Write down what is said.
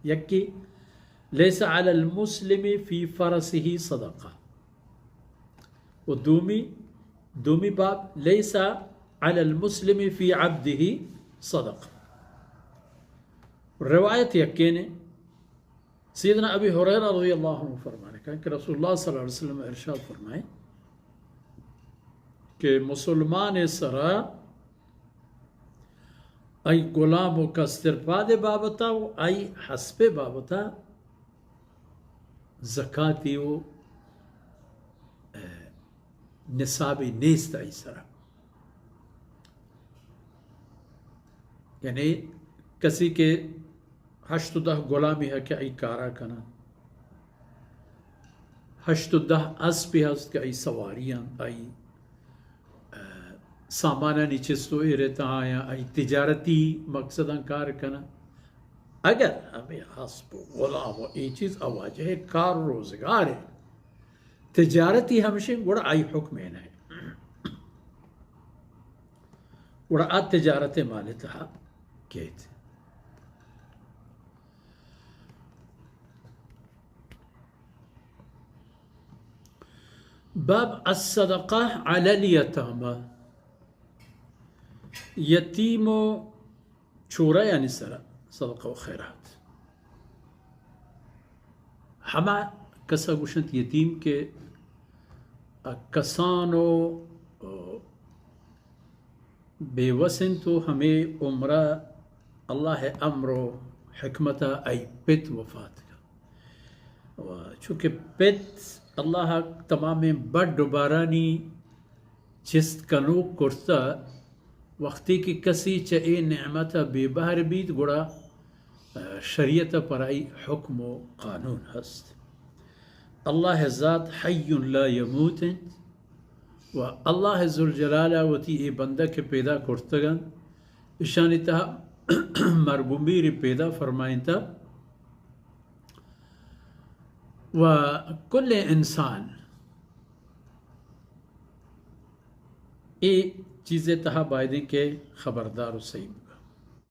یکی، لیس علی المسلم فی فرسه صدقہ۔ و دومی، دومی باب، لیس علی المسلم فی عبده صدقہ۔ روایت یکینے، سیدنا ابی ہریرہ رضی اللہ عنہ فرمانے کہ رسول اللہ صلی اللہ علیہ وسلم ارشاد فرمائے کہ مسلمان سرا آئی غلام و کسترپاد بابتا و آئی حسب بابتا زکاتی و، اه، نصابی نیست آئی سرا۔ یعنی کسی کہ ہشت و دہ غلامی ہے کہ آئی کارا کنا، ہشت و دہ اسپی ہست کہ آئی سواری انت، آئی، اه، سامانانی چست و ایرتا آیا، آئی تجارتی مقصداں کار کنا۔ اگر ہمیں اسپ و غلام و اے چیز آ واجہ کار و روزگار ہے، تجارتی ہمشیں، گڑا آئی حکم ہے نہ۔ گڑا آ تجارت مال تہا کیت۔ باب الصدقہ علی الیتامى، یتیم و چورہ یعنی سرا صدقہ و خیرات۔ ہما کسا گوشنت یتیم کہ کسان و بے وس انت و ہمے عمرا اللہ امر و حکمتا آئی پت وفات کا۔ و چونکہ پت اللہ تمامیں بڈ و بارانی چست کنوک کرتہ، وقتی کہ کسی چہ اے نعمت ء بے بہر بیت، گڑا، ء، شریعت ء پر آئی حکم و قانون ہست۔ اللہ ء ذات حی لا یموت انت و اللہ ذوالجلال ء وتی اے بندہ کہ پیدا کرتگ انت، اشانی تہا مرگ و میر پیدا فرمائینتہ و کل انسان اے چیز ء تہا بایدیں کہ خبردار و سہی بہ۔